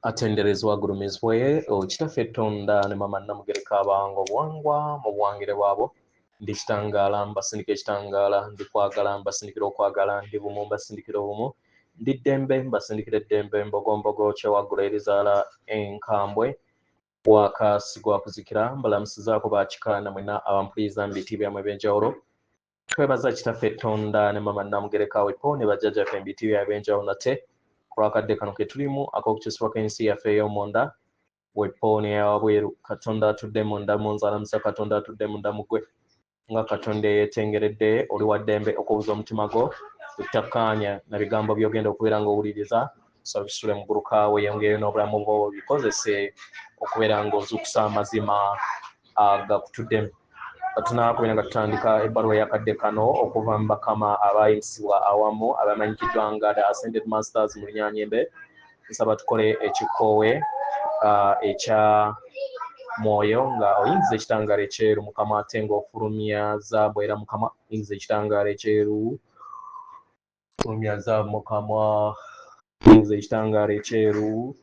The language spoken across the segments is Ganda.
Atenderezebwa agulumizibwe Kitaffe Tonda ne Maama Namugereka abawanga obuwangwa mu buwangire bwabwo. Ndi kitangaala mbasindika ekitangaala, ndi kwagala mbasindikira okwagala, ndi bumu mbasindikira obumu, ndi ddembe mbasindikira eddembe, mbogombogo kyewaggula erizaala enkambwe, gwaka sigwa kuzikira. Mbalamusizaako bakika na mwena abampuliriza mu biti byammwe eby'enjawulo. Twebaza Kitaffe Tonda ne Maama Namugereka wepo ne bajjajjaffe mu biti byabwe eby'enjawulo nate ku lw'akadde kano ke tulimu ak'okukyusibwa kw'ensi yaffe ey'omunda wepo n'eyawabweru. Katonda atudde munda mu nze alamusa Katonda atudde munda mu ggwe nga Katonda eyeetengeredde oli wa ddembe okubuza omutima gwo obutakkaanya na bigambo by'ogenda okubeera ng'owuliriza. Nsaba bisule mu guluka weeyongereyo n'obulamu bwo bikozese okubeera ng'ozuukusa amazima agakutuddemu. Tunakubeera nga tutandika ebbaluwa eyakadde kano okuva mu bakama abayimusibwa awamu abamanyikiddwa nga the Ascended Masters mu Lunyanyembe. Nsaba tukole ekikoowe ekya mwoyo nga oyingiza ekitangaala ekyeru mukama ate ng'ofulumya zaabu era mukama oyingiza ekitangaala ekyeru fulumya zaabu mukama oyingiza ekitangaala ekyeru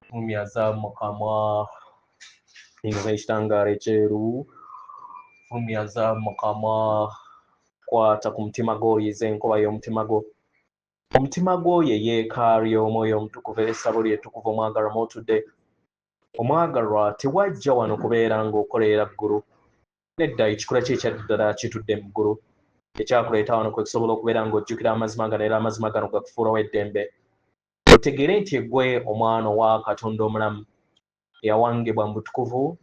fulumya zaabu mukama oyingiza ekitangaala ekyeru fulumya zaabu mukama kwata ku mutima gwo oyize enkuba y'omutima gwo. Omutima gwo ye yeekaalu y'Omwoyo Omutukuvu era essabo lye ettukuvu omwagalwa mw'otudde. Omwagalwa, tewajja wano kubeera ng'okolerera ggulu. Nedda, ekikula kyo ekya ddala kitudde mu ggulu. Ekyakuleeta wano kwe kusobola okubeera ng'ojjukira amazima gano era amazima gano gakufuula ow'eddembe. Otegeere nti eggwe omwana owa Katonda omulamu eyawangibwa mu butukuvu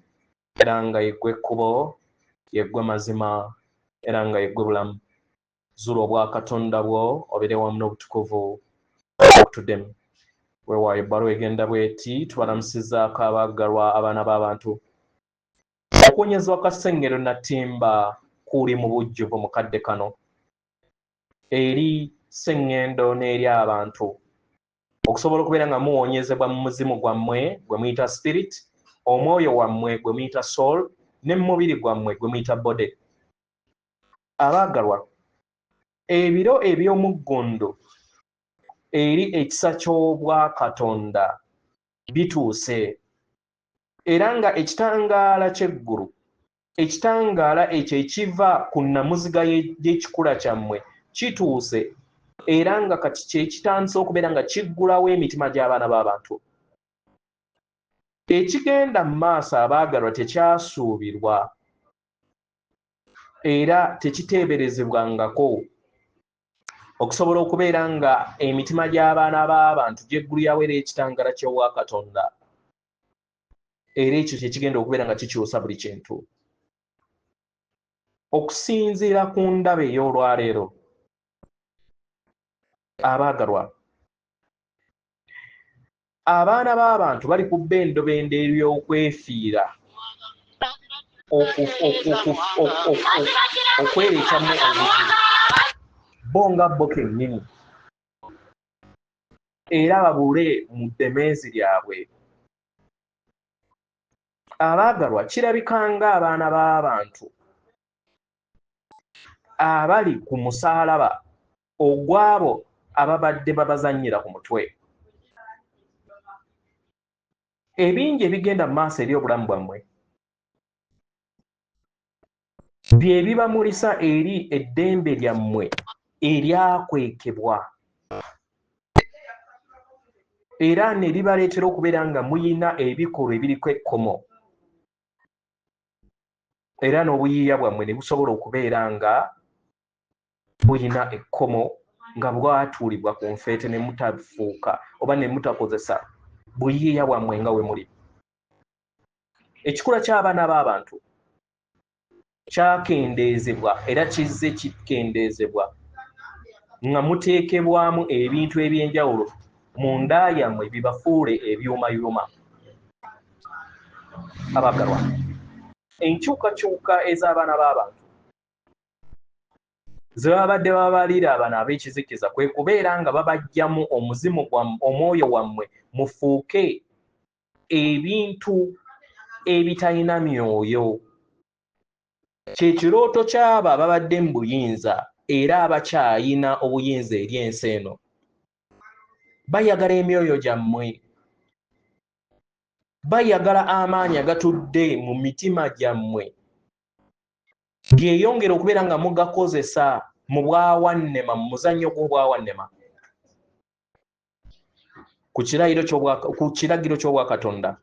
era nga yeggwe kkubo, yeggwe mazima era nga yeggwe bulamu. Zuula obwakatonda bwo obeere wamu n'obutukuvu obutuddemu. Weewaayo ebbaluwa egenda bw'eti, tubalamusizaako abaagalwa abaana b'abantu. Okuwonyezebwa kwa Ssengendo Nattimba kuli mu bujjuvu mu kadde kano eri Ssengendo n'eri abantu okusobola okubeera nga muwonyezebwa mu muzimu gwammwe gwe muyita spirit, omwoyo wammwe gwe muyita soul, ne mu mubiri gwammwe gwe muyita body. Abaagalwa, ebiro eby'omuggundu eri ekisa ky'Obwakatonda bituuse, era nga ekitangaala ky'eggulu, ekitangaala ekyo ekiva ku nnamuziga y'ekikula kyammwe kituuse, era nga kati kye kitandise okubeera nga kiggulawo emitima gy'abaana b'abantu. Ekigenda mu maaso, abaagalwa, tekyasuubirwa era tekiteeberezebwangako okusobola okubeera nga emitima gy'abaana b'abantu gyeggulirawo era ekitangala ky'Obwakatonda, era ekyo kye kigenda okubeera nga kikyusa buli kintu. Okusinziira ku ndaba ey'olwaleero, abaagalwa, abaana b'abantu bali ku bendobendo ery'okwefiira, okwereetamu obuzibu bo nga bo kennyini, era babule mu ddemeezi lyabwe. Abaagalwa, kirabika ng'abaana b'abantu abali ku musaalaba ogw'abo ababadde babazannyira ku mutwe. Ebingi ebigenda mu maaso eri obulamu bwammwe bye bibamulisa eri eddembe lyammwe eryakwekebwa era ne libaleetera okubeera nga muyina ebikolwa ebiriko ekkomo era n'obuyiiya bwammwe ne busobola okubeera nga bulina ekkomo nga bwatuulibwa ku nfeete ne mutafuuka oba ne mutakozesa buyiiya bwammwe nga we muli. Ekikula ky'abaana b'abantu kyakendeezebwa era kizze kikendeezebwa nga muteekebwamu ebintu eby'enjawulo mu nda yammwe bibafuule ebyumayuma. Abagalwa, enkyukakyuka ez'abaana b'abantu ze babadde babalira bano ab'ekizikiza kwe kubeera nga babaggyamu omuzimu omwoyo wammwe mufuuke ebintu ebitalina myoyo. Kye kirooto ky'abo ababadde mu buyinza era abakyayina obuyinza eri ensi eno. Bayagala emyoyo gyammwe. Bayagala amaanyi agatudde mu mitima gyammwe geeyongera okubeera nga mugakozesa mu bwawannema, mu muzannyo gw'obwawannema ku kiragiro ky'Obwakatonda.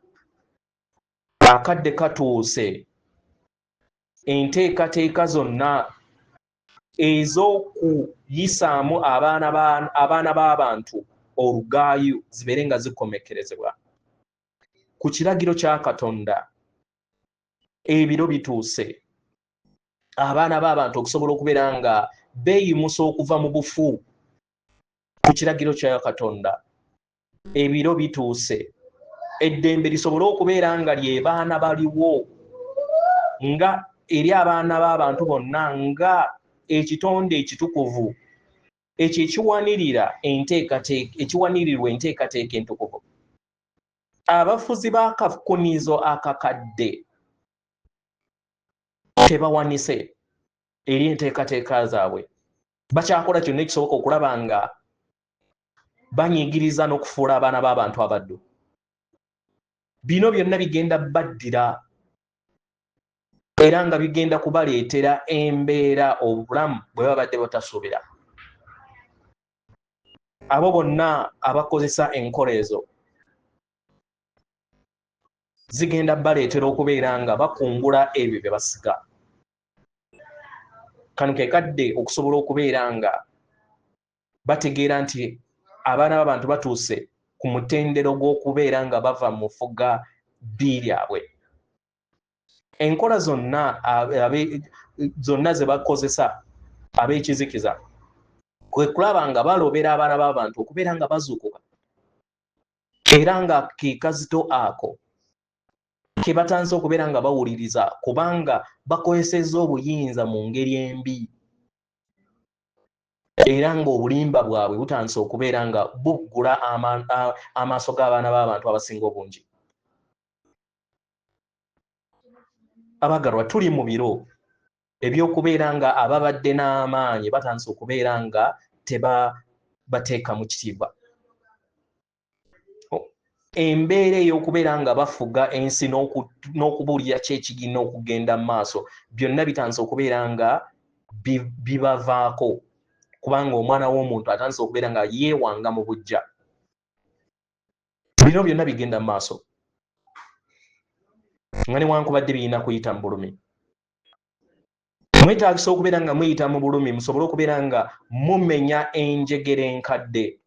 Akadde katuuse enteekateeka zonna ez'okuyisaamu abaana b'abantu olugaayu zibeere nga zikomekkerezebwa ku kiragiro kya Katonda. Ebiro bituuse abaana b'abantu okusobola okubeera nga beeyimusa okuva mu bufu ku kiragiro kya Katonda. Ebiro bituuse eddembe lisobole okubeera nga lye baana baliwo, nga eri abaana b'abantu bonna, nga ekitonde ekitukuvu ekyo ekiwanirira enteekateeka, ekiwanirirwa enteekateeka entukuvu. Abafuzi b'akakunizo akakadde tebawanise eri enteekateeka zaabwe, bakyakola kyonna ekisoboka okulaba nga banyigiriza n'okufuula abaana b'abantu abaddu. Bino byonna bigenda baddira era nga bigenda kubaleetera embeera obulamu bwe babadde batasuubira. Abo bonna abakozesa enkola ezo zigenda baleetera okubeera nga bakungula ebyo bye basiga. Kano ke kadde okusobola okubeera nga bategeera nti abaana b'abantu batuuse ku mutendero gw'okubeera nga bava mu fuga bbi lyabwe. Enkola zonna zonna ze bakozesa ab'ekizikiza kwe kulaba nga balobera abaana b'abantu okubeera nga bazuukuka, era nga ke kazito ako ke batandise okubeera nga bawuliriza, kubanga bakozesezza obuyinza mu ngeri embi, era ng'obulimba bwabwe butandise okubeera nga buggula amaaso g'abaana b'abantu abasinga obungi. Abagalwa, tuli mu biro ebyokubeera nga ababadde n'amaanyi batandise okubeera nga tebabateeka mu kitiibwa. Embeera ey'okubeera nga bafuga ensi n'okubuulira ki ekigina okugenda mu maaso, byonna bitandise okubeera nga bibavaako, kubanga omwana w'omuntu atandise okubeera nga yeewanga mu buggya. Bino byonna bigenda mu maaso nga newankubadde birina kuyita mu bulumi. Mwetaagisa okubeera nga muyita mu bulumi musobole okubeera nga mumenya enjegere enkadde,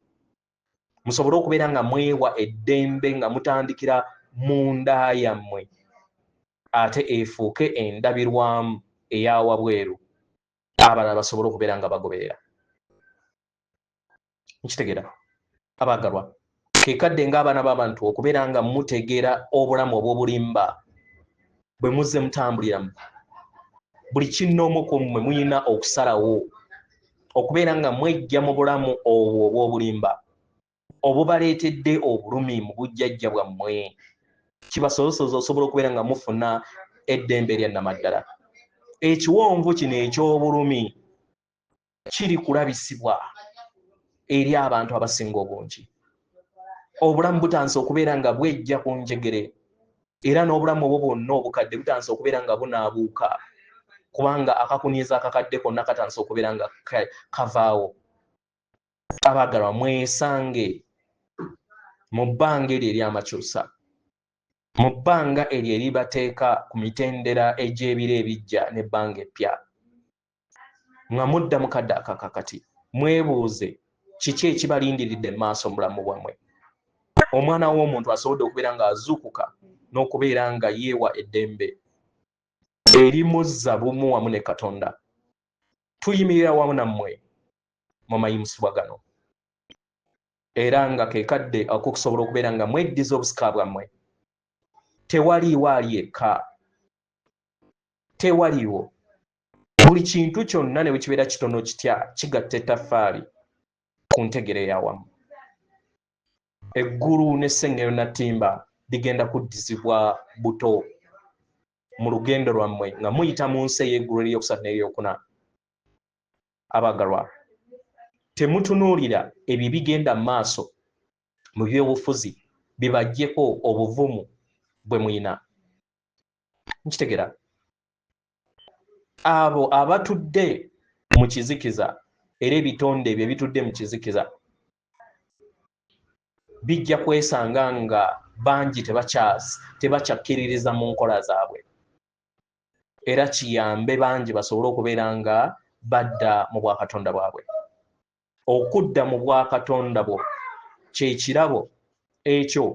musobole okubeera nga mwewa eddembe nga mutandikira munda yammwe, ate efuuke endabirwamu eyawabweru abalala basobole okubeera nga bagoberera. Nkitegeera abaagalwa, ke kadde ng'abaana b'abantu okubeera nga mutegeera obulamu obw'obulimba bwe muzze mutambuliramu. Buli kinnoomu ku mmwe muyina okusalawo okubeera nga mwejja mu bulamu obwo obw'obulimba obubaleetedde obulumi mu bujjajja bwammwe, kibasobosoza osobola okubeera nga mufuna eddembe erya nnamaddala. Ekiwonvu kino eky'obulumi kiri kulabisibwa eri abantu abasinga obungi. Obulamu butandise okubeera nga bwejja ku njegere, era n'obulamu obwo bwonna obukadde butandise okubeera nga bunaabuuka, kubanga akakuniiza akakadde konna katandise okubeera nga kavaawo. Abaagalwa, mwesange mu bbanga eryo ery'amakyusa, mu bbanga eryo eribateeka ku mitendera egy'ebiro ebijja n'ebbanga eppya. Nga mudda mu kadde akakakati, mwebuuze kiki ekibalindiridde mu maaso mu bulamu bwammwe. Omwana w'omuntu asobodde okubeera ng'azuukuka n'okubeera nga yeewa eddembe erimuzza bumu wamu ne Katonda. Tuyimirira wamu nammwe mu mayimusibwa gano, era nga ke kadde ak'okusobola okubeera nga mweddiza obusika bwammwe. Tewaliiwo ali yekka, tewaliiwo. Buli kintu kyonna ne bwe kibeera kitono kitya kigatta ettaffaali ku ntegera eyawamu. Eggulu ne Ssengero Nattimba bigenda kuddizibwa buto mu lugendo lwammwe nga muyita mu nsi ey'eggulu eryokusatu n'eryokuna. Abagalwa, temutunuulira ebyo ebigenda mu maaso mu byobufuzi bibaggyeko obuvumu Bwe muyina nkitegera, abo abatudde mu kizikiza era ebitonde ebyo ebitudde mu kizikiza bijja kwesanga nga bangi tebakyakkiririza mu nkola zaabwe, era kiyambe bangi basobole okubeera nga badda mu bwakatonda bwabwe. Okudda mu bwakatonda bwo kyekirabo ekyo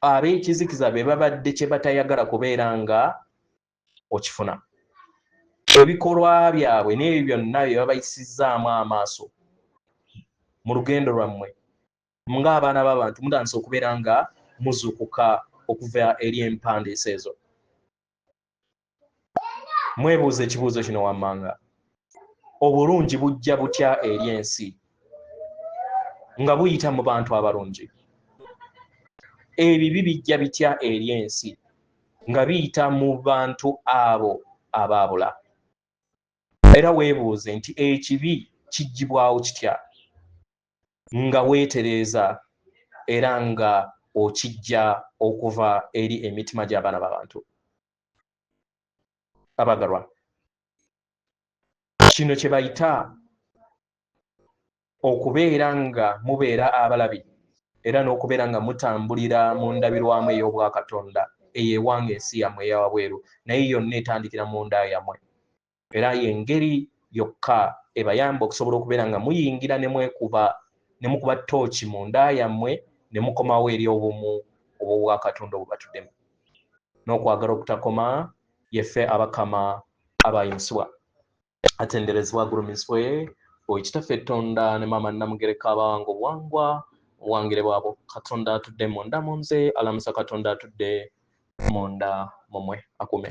ab'ekizikiza be babadde kye batayagala kubeera nga okifuna. Ebikolwa byabwe n'ebyo byonna bye babayisizzaamu amaaso mu lugendo lwammwe ng'abaana b'abantu, mutandise okubeera nga muzuukuka okuva eri empandiisa ezo. Mwebuuza ekibuuzo kino wammanga: obulungi bujja butya eri ensi nga buyita mu bantu abalungi? Ebibi bijja bitya eri ensi nga biyita mu bantu abo abaabula? Era weebuuze nti ekibi kiggyibwawo kitya nga weetereeza era nga okijja okuva eri emitima gy'abaana b'abantu abagalwa. Kino kye bayita okubeera nga mubeera abalabi era n'okubeera nga mutambulira mu ndabirwamu ey'obwakatonda eyo ewanga ensi yammwe eyawabweru, naye yonna etandikira mu nda yammwe, era yengeri yokka ebayamba okusobola okubeera nga muyingira ne mwekuba ne mukuba ttooki mu nda yammwe ne mukomawo eri obumu obw'obwakatonda obubatuddemu n'okwagala okutakoma. Yeffe abakama abayimusibwa, atenderezebwa, agulumizibwe oyo Kitaffe Tonda ne Maama Namugereka, abawanga obuwangwa obuwangire bwabo. Katonda atudde munda mu nze alamusa Katonda atudde munda mumwe akume.